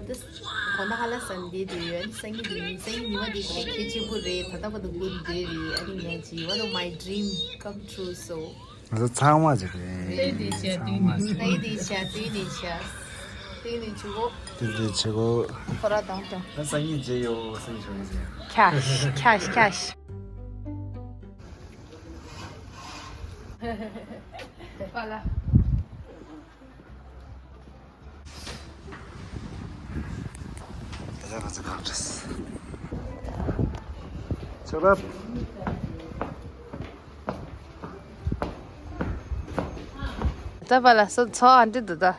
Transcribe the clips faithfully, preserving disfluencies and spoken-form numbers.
དགོང་དག་ཧ་ལ་སང་ཌེ་དེ་ཡོད། སང་ཉིན་དེ་ཡིན། སང་ཉིན་ཉི་མ་དེ་དཔེ་གལ་ཆེན་པོ་རེད། ད་ལྟ་བར་དུ་སྒུག་བསྡད་རེད། ཨ་ནི་ངས་ཅི་one of my dream come true so། ང་ཚོ་ཚང་མ་ཅིག་རེད། ཚང་མ་ཅིག་རེད། དེ་ཆ་དེ་ནི་ཆ་དེ་ནི་ཆ་དེ་ནི་ཆུ་བོ། དེ་འདྲའི་ཆུ་བོ། ཁོ་ར་དང་དང་། ད་སང་ཉིན་མཇལ་ཡོང་། སང་ཉིན་མཇལ་ཡོང་། ཁྱ་ཁྱ་ཁྱ། པ་ལ། ད་ང་ཚོ་གང་འདྲས། ཆོག་རབ། ད་པ་ལ་སོ་ཚོ་ཨ་འདྲི་འདུག་ད།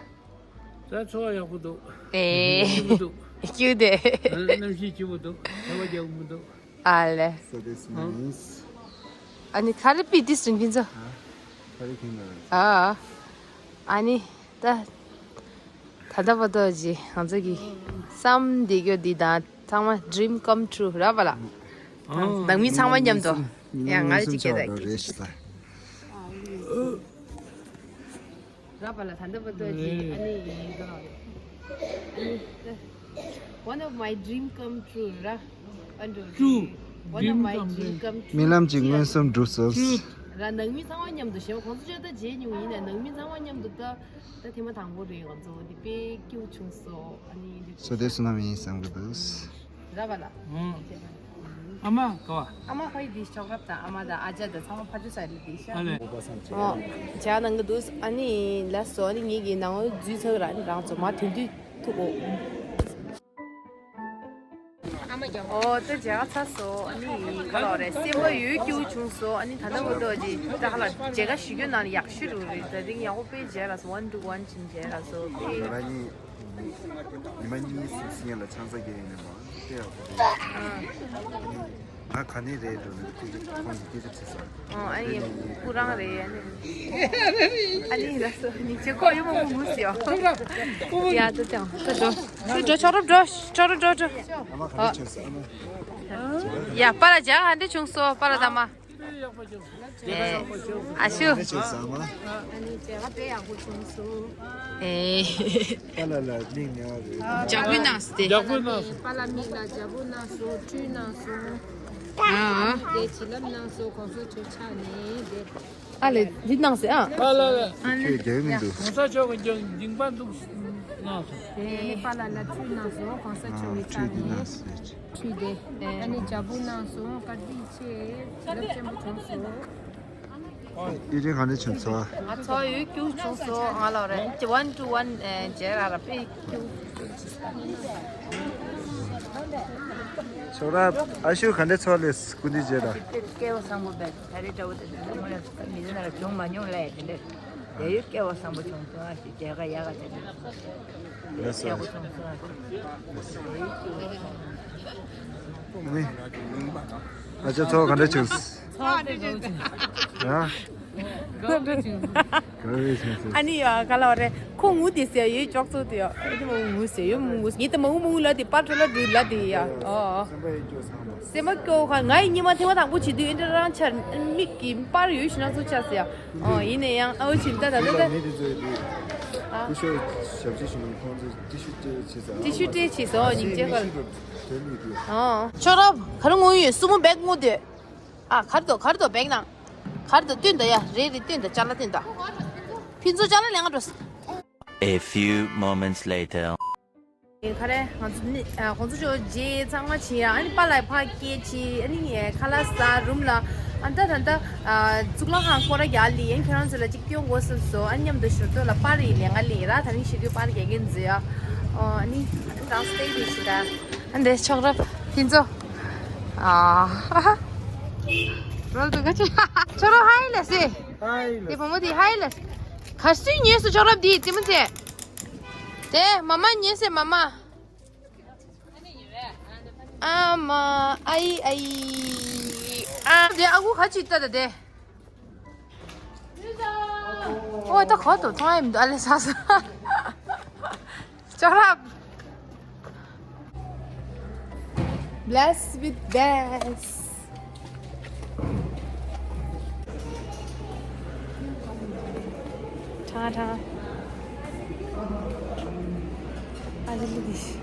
ད་ཚོ་ཡག་པོ་འདུག་ཨེ། སྐྱིད་པོ་འདུག་ཨེ། སྐྱིད་པོ་འདུག་གནམ་གཤིས་སྐྱིད་པོ་འདུག་ཚ་བ་རྒྱག་མི་འདུག་ཨ་ལེ། So this nice. ཨ་ནི་ཁ་རི་པི་ཏི་སྲིན་ཕིན་ཚོ། ཨ། ཁ་རི་ཁིན་ལ། ཨ། ཨ་ནི་ད། ད་ལྟ་བར་དུ་ཅི་ང་ཚོ་གི་བསམ་བསྡད་རྒྱུ་འདི་དང་ཚང་མ་dream come true་ར་བ་ལ། ཨ། ནང་མི་ཚང་མ་མཉམ་དུ། ཡ་ང་ཅིག་བྱེད་ད་རེད་ཤི་ས། ར་བ་ལ་ད་ལྟ་བར་དུ་ཅི་ཨ་ནི་ཡིན་ག་ཨ་ནི། One of my dream come true ར། True. One of my dream come true. རྨི་ལམ་གྱི་མངོན་སུམ་འགྲུབ་སོང་། ར་ནང་མི་ཚང་མ་མཉམ་དུ་ཞེས་པ་ཁོང་ཚོ་ཅག་ད་བརྗེད་མྱོང་ཡིན་ནས་ནང་མི་ཚང་མ་མཉམ་དུ་ད་ད་ཐེངས་མ་དང་པོ་རེད། ང་ཚོ་འདི་དཔེ་སྐྱིད་པོ་བྱུང་སོང་། ཨ་ནི་འདི། བསོད་བདེ་བསོད་ནམས་ཡིན་བསམ་གི་འདུག་ར་བ་ལ། ཨ་མ་ག་བ། ཨ་མ་ཁོ་ཡི་འདི་ཆོག་རབ་དང་ཨ་མ་དང་ཨ་ཅག་དང་ཚང་མ་ཕ་ཇུ་ས་རི་འདི་ཤ། ཨ་ལེ། ཨོ། བྱ་གནང་གི་འདུག་ཨ་ནི་ལ་སོ་ཨ་ནི་ངེད་ཀྱི་ནང་འཛུལ་ཚར་ར་ནི་རང་ཚོ་མ་དེ་དུས་ཐུག་འོ། ཨོ་ད་མཇལ་ཁ་ཚར་སོང་། ཨ་ནི་ག་ལ་རེད། སེམས་པ་ཡོད་སྐྱིད་པོ་བྱུང་སོང་། ཨ་ནི་ད་ལྟ་བར་དུ་ཅི་ད་ག་ལ་མཇལ་ཁ་ཞུ་རྒྱུ་ནང་ལ་ཡག་ཤོས་རུ་རེད། ད་རིང་ཡག་པོ་དཔེ་མཇལ་ལ་སོང་། one to one ཅིག་མཇལ་ལ་སོང་། ང་རང་གཉིས་ཉི་མ་གཉིས་གསུམ་ཡན་ལ་ཆང་ས་རྒྱག་ཡིན་ནས་མ་དཔེ་ཡག་པོ་རེད། ང་ག་ནས་རེད་འགྲོ་ནས་སྐད་ཆ་ཁོང་གིས་སྐད་ཆ་དྲིས་སོང་། ཨོ་ཨ་ནི་ཁོ་རང་རེད། ཨ་ནི་ཨ་ནི་ལ་སོ་ཉིན་ཆེ་ཁོ་ཡོད་མ་མོ་མུ་སི་ཡོ། ཡ་ད་ད་ད་འགྲོ། ཁྱོད་འགྲོ་ཆོག་རབ་འགྲོ། ཆོག་རབ་འགྲོ་འགྲོ། ཨ་མ་ག་འདྲ་བྱུང་སོང་། ཨ་མ། ཡ་པ་ལ་ཇག་ག་འདྲ་བྱུང་སོང་པ་ལ་ད་མ། ཨེ། ཨ་ཤུ། ག་འདྲ་བྱུང་སོང་ཨ་མ། ཨ་ནི་ཇག་དཔེ་ཡག་པོ་བྱུང་སོང་། ཨེ། པ་ལ་ལ་གླིང་ནས་བ་རེད། ཇག་པོ་གནང་སྟེ། ཇག་པོ་གནང་སོང་། པ་ལ་མི་ལ་ཇག་པོ་གནང་སོང་། ཁྲུས་གནང་སོང་། ཨ། དེ་བྱིན་རླབས་གནང་སོང་། གོང་ས་མཆོག་ཕྱག་ནས་དེ། ཨ་ལེ་འདི་གནང་ཟེར་ཨ། ཨ་ལ་ལ། ཁྱོད་རྒྱག་མི་འདུག་གོང་ས་མཆོག་གི་རྒྱང་འདིང་པ་འདུག་གནང་སོང་། དེ་ནི་པཱ་ལགས་ལ་ཁྲུས་གནང་སོང་། གོང་ས་མཆོག་གི་ཁྲུས་འདི་ཕྱག་ནས་གནང་ཟེར། ཁྲུས་དེ། ཨ་ནི་ཇ་བུ་གནང་སོང་། བཀའ་དྲིན་ཆེ། བྱིན་རླབས་ཆེན་པོ་བྱུང་སོང་། ཨི་རིང་ག་འདྲ་བྱུང་སོང་། ང་ཚོ་ཡོད་སྐྱུག་བྱུང་སོང་། ང་ལ་རེ་one to one མཇལ་ར་ར་དཔེ་སྐྱུག་ཆོག་ར། ཨ་ཤུ་ག་འདྲ་ཚོར་ལེ་སྐུ་མདུན་མཇལ་ར། སྐལ་བ་བཟང་པོ་བས། ད་རེས་འདྲ་བོ་དེ་ཚོ་མི་ལ་མི་ཚེ་ནང་ལ་བྱུང་མ་མྱོང་ལ་ཡ་དེ་འདྲ་དེ་ཡོད་སྐལ་བ་བཟང་པོ་བྱུང་སོང་ཨ་ཞེས་མཇལ་ཁ་ཡག་ག་དེ་འདྲ་ལེགས་སོ། ཡག་པོ་བྱུང་སོང་ཨ་ཞེས། ནི། ཨ་ཅག་ཚོ་ག་འདྲ་བྱུང་། ཡ། ག་འདྲ་བྱུང་། ག་རེ་བྱུང་སོང་། ཨ་ནི་ཡ་ག་ལ་བ་རེད། ཁོ་ངུ་དེ་ཟེར་ཡོད་ཅོག་ཚོ་དེ་ཡ། ཨ་ནི་མ་ངུ་ཟེར་ཡོད་མ་ངུ་ངེད་དེ་མ་ངུ་མ་ངུ་ལ་དེ་པར་འཕྲོ་ལ་འགྲོ་ལ་དེ་ཡ། ཨོ། སེམས་པ་ཡོད་སྐྱོ་ཚང་མ། སེམས་པ་སྐྱོ་ཁ་ང་ཡི་ཉི་མ་ཐེངས་མ་དང་པོ་བྱེད་དུས་ཨེ་འདྲ་རང་ཆ་མིག་གི་པར་ཡོད་ཤི་ན་ཚོ་ཆ་ཟེར་ཡ། ཨོ་ཡིན་ནའི་ཡང་ཨ་འོ་ཕྱིན་ད་ད་ད་ད། མི་དེ་ཚོ་ཡོད་དུས། ཨ། སྐུ་ཞབས་ཞབས་ཕྱི་ཞུ་ནས་ཁོང་ཚོས་ཏི་ཤུ་སྤྲད་བྱས་ཙང་། ཏི་ཤུ་སྤྲད་བྱས་སོ་སྙིང་རྗེ་ཁ་ལ། ཨོ། ཆོག་རབ་ག་རེ་ངུ་ཡོད་སྲུ་མོ་བེག་ངུ་དེ། ཨ་གར་དོ་གར་དོ་བེག་ནང་། གར་དོ་བསྟུན་ད་ཡ་རེད་རེད་བསྟུན་ད་ཅ་ལ་བསྟུན་ད། ཕིན་ཚོ་ཅ་ལ་ལེན་ག་འགྲོ། A few moments later. ཁ་རེ་ང་ཚོ་ནི་ཨ་ཁོང་ཚོ་ཅོ་རྗེས་ཚང་མ་བྱེད་ཡ། ཨ་ནི་པཱ་ལགས་ཕར་སྐྱེལ་བྱེད། ཨ་ནི་ངས་ཁ་ལག་ཟ་རུམ་ལ་ཨ་ད་ད་ད་ཨ་གཙུག་ལག་ཁང་སྐོར་ར་རྒྱག་ལི་ཡན་ཁྱེད་རང་ཚོ་ལ་གཅིག་སྟོན་དགོས་བསམ་སོང་། ཨ་ནི་མཉམ་དུ་ཞོར་ཐོག་ལ་པར་རི་ལེན་ག་ལི་ར། ད་ནི་ཞི་དུས་པར་རྒྱག་གིན་འཛུལ་ཡ། ཨོ་ཨ་ནི་རང་སྟེགས་རི་ཞི་ད། ཨ་འདི་ཆོག་རབ་ཕིན་ཚོ། ཨ་ཧ་ཧ། རོལ་དུ་ག་ཅི། ཆོག་རབ་ཧའི་ལ་སེ། ཧའི་ལ། དེ་བུ་མོ་དེ་ཧའི་ལ་སེ། ག་སུས་ཉོས་སོ་ཆོག་རབ་དེ་དེ་མོ་ཚེ། དེ་མ་མ་ཉེ་སེ་མ་མ། ཨ་མ་ཨའི་ཨའི། ཨ་དེ་ཨ་ཁུ་ཁ་ཅིག་ལྟ་ད་དེ། ཨོ་ད་གོ་ཏོ་མཐོང་ཡ་མི་འདུག་ཨ་ལེ་ས་ས། ཆོག་རབ། Blessed with best. ཁྲང་ཁྲང་། ཨ་ལི་ལི་དི་ཤི།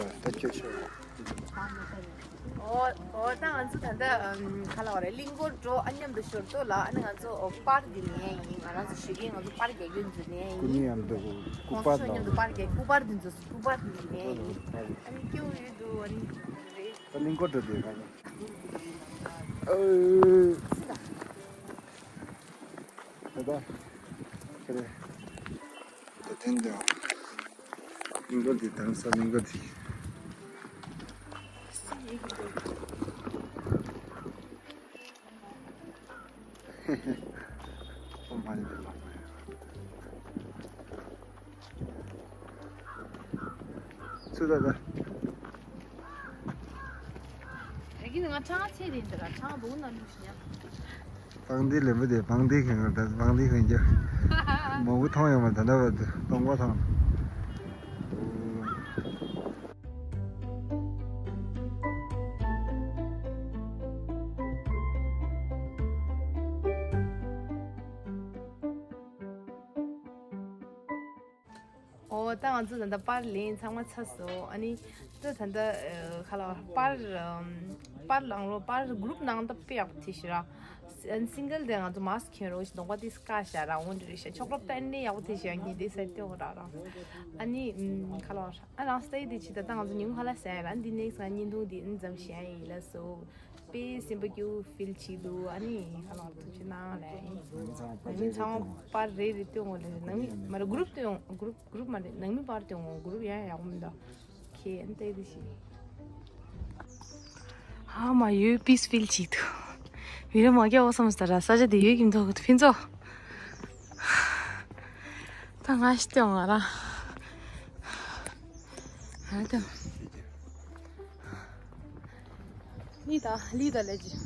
ལ་ཐབས་ཤེས་ཤོར། ཨོ་ཨོ། ད་ང་ཚོ་ད་ལྟ་ཨམ་ག་ལ་བ་རེད། གླིང་སྐོར་འགྲོ་ཨ་མཉམ་དུ་ཞོར་དུ་ལ་ཨ་ནི་ང་ཚོ་ཨོ་པར་འདི་ནས་ཡིན། ང་རང་ཚོ་ཞུ་གིན་ང་ཚོ་པར་རྒྱག་རྒྱུ་འདི་ནས་ཡིན། སྐུ་ཉིད་མཉམ་དུ་སྐུ་ཁོང་པར་ཚོ་མཉམ་དུ་པར་རྒྱག་སྐུ་པར་འདི་ཚོ་སྐུ་པར་འདི་ནས་ཡིན། ཨ་ནི་སྐྱོ་ཡོད་འདུག་ཨ་ནི་རེད། ད་གླིང་སྐོར་འགྲོ་དུས་ག་ནས། ཨོ། ད་ད་ཁེ་རེད། ད་ཐེངས་འདི་གླིང་སྐོར་འདི་དང་ས་གླིང་སྐོར་འདི། ཨོ་མ་ནི་དེ་ལ་མ་ཡ། ཚུར་ལ་ལ། ད་གིན་ང་ཆང་ཚེ་རིང་འདི་ར་ཆང་བུ་ན་ལུགས་ཤིག་ཉམས། བང་སྡེ་ལེན་པ་དེ་བང་སྡེ་གན་ག་ད་བང་སྡེ་གན་རྒྱ། མོ་གུ་མཐོང་ཡོང་མ་ད་ད་བ་དུ་སྟོང་པ་ཐང་། ཨོ་ད་ང་ཚོ་ད་ལྟ་པར་ལེན་ཚང་མ་ཚར་སོང་། ཨ་ནི་ད་ད་ལྟ་ཨ་ག་ལ་པར་ཨམ་པར་ལང་རོ་པར་གུ་རུབ་ནང་ད་དཔེ་ཡག་པོ་ཐེ་ཤི་ར། ཨ་ནི་སིང་གལ་དེ་ང་ཚོ་མཱ་སི་ཁྱོན་རོ་ཞིག་གདོང་པ་དེ་སྐ་ཤ་ར་འོན་ཏེ་རེ་ཤ་ཆོག་རབ་ད་ཨ་ནི་ཡག་པོ་ཐེ་ཤི་ཡང་ཉིན་དེ་སེ་ཏེ་འོ་ར་ར། ཨ་ནི་ཨམ་ག་ལ་ཨ་རང་སྟེ་དེ་ཆི་ད་ད་ང་ཚོ་ཉིན་ག་ལ་སེ་ར་འདི་ནེགས་ང་བརྙན་ཐུང་དེ་ཨ་ནི་ཙམ་ཤེས་ཡིན་ལ་སོ། དཔེ་སེམས་པ་སྐྱིད་པོ་ཕིལ་བྱེད་འདུག་ཨ་ནི་ཧ་ལམ་ཐུགས་རྗེ་གནང་ལེ། ང་ཚང་པར་ང་ཚང་པར་རེ་རེ་སྟོན་འོང་ལེ། ནང་མི་མ་རེད་གུ་རུབ་སྟོན་འོང་། གུ་རུབ་གུ་རུབ་མ་རེད། ནང་མི་པར་སྟོན་འོང་། གུ་རུབ་ཡང་ཡག་པོ་མི་འདུག་ཁེ་ཨན་ཏེ་དེ་ཤི། ཧ་མ་ཡོད་པིས་ཕིལ་བྱེད་འདུག་མི་རེ་མ་རྒྱ་བ་སམ་སྟ་ར་ས་ཆ་དེ་ཡོད་ཀྱི་མི་འདུག་ཕིན་ཚོ། ད་ང་ཤི་སྟོན་ང་ར། ཧ་ད། ལི་ད་ལི་ད་ལེ་ཇི།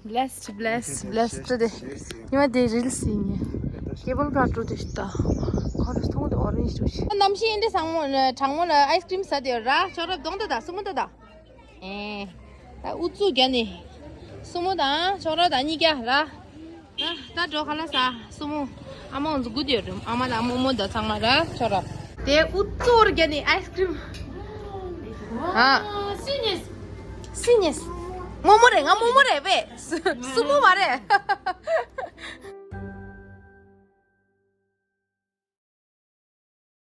Blessed, blessed, blessed today. ཉི་མ་དེ་རིལ་སི་ཉེ། Cable car འགྲོ་དུས་ཤི་ད། ཁོ་རེ་སྟོང་དེ་orange འགྲོ་ཤི། གནམ་གཤིས་འདི་སང་མོ་གྲང་མོ་ལ་ice cream ཟ་དེ་ར་ཆོ་རབ་གདོང་ད་ད་སུ་མོ་ད་ད། ཨེ། ད་ཨུ་ཚུགས་རྒྱ་ནི། སུ་མོ་ད་ཆོ་རབ་ད་གཉིས་རྒྱ་ར། ད་ད་འགྲོ་ཁ་ལ་ས་སུ་མོ། ཨ་མ་འོང་ཚོ་དགུ་དེ་རུ་ཨ་མ་ད་ཨ་མོ་མོ་ད་ཚང་མ་ར་ཆོ་རབ། དེ་ཨུ་ཚུགས་རྒྱ་ནི་ice cream། ཨ། སི་ཉེས། སི་ཉེས། རྨོ་མོ་རེད། ང་རྨོ་མོ་རེད་པས། སྲུ་མོ་མ་རེད།